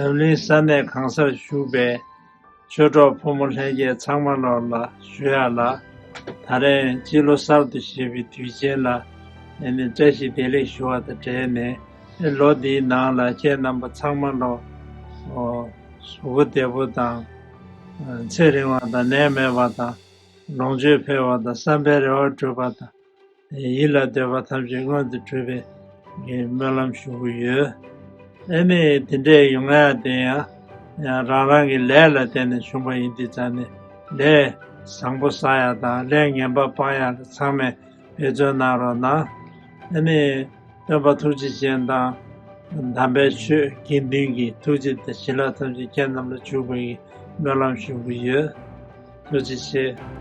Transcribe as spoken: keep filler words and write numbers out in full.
འཛམ་གླིང་ས་གནས་གང་སར་བཞུགས་པའི་ཆོས་གྲོགས་ཕོ་མོ་ལྷན་རྒྱས་ཚང་མ་ལོག་ལ་ཞུ་ཡག་ལ། ད་རེས་སྤྱི་ལོ་གསར་དུ་བཞད་པའི་དུས་ཆེན་ལ་ཨ་ནི་བཀྲ་ཤིས་བདེ་ལེགས་ཞུ་བ་དང་འབྲེལ་ནས། ཨེ་ལོ་འདིའི་ནང་ལ་ཁྱེད་རྣམ་པ་ཚང་མ་ལོག་ཨོ་གཟུགས་པོ་བདེ་པོ་དང་། ཨ་ཚེ་རིང་བ་དང་ནད་མེད་པ་དང་། ལོངས་སྤྱོད་འཕེལ་བ་དང་། བསམ་པའི་རེ་བ་འགྲུབ་པ་དང་། ཡིད་ལ་འདོད་པ་ཐམས་ཅད་མངོན་དུ་གྲུབ་པའི་སྨོན་ལམ་ཞུ་གི་ཡོད། ཨ་ནི་དེ་འདྲའི་ཡོང་ཡ་དེ་ཡང་ཡང་རང་རང་གི་ལས་ལ་བརྟེན་ནས་བྱུང་བ་ཡིན་དུས་ཙང་ནས། ལས་བཟང་པོ་བསགས་ཡ་དང་ལས་ངན་པ་སྤང་ཡ་ལ་ཚང་མས་འབད་བརྩོན་གནང་རོགས་གནང་། ཨ་ནི་སྟོན་པ་ཐུགས་རྗེ་ཅན་དང་། དམ་པའི་ཆོས་དགེ་འདུན་གྱི་ཐུགས་རྗེ་དང་བྱིན་རླབས་ཐམས་ཅད་ཁྱེད་རྣམས་ལ་འཇུག་པའི་སྨོན་ལམ་ཞུ་གི་ཡོད། ཐུགས་རྗེ་ཆེ།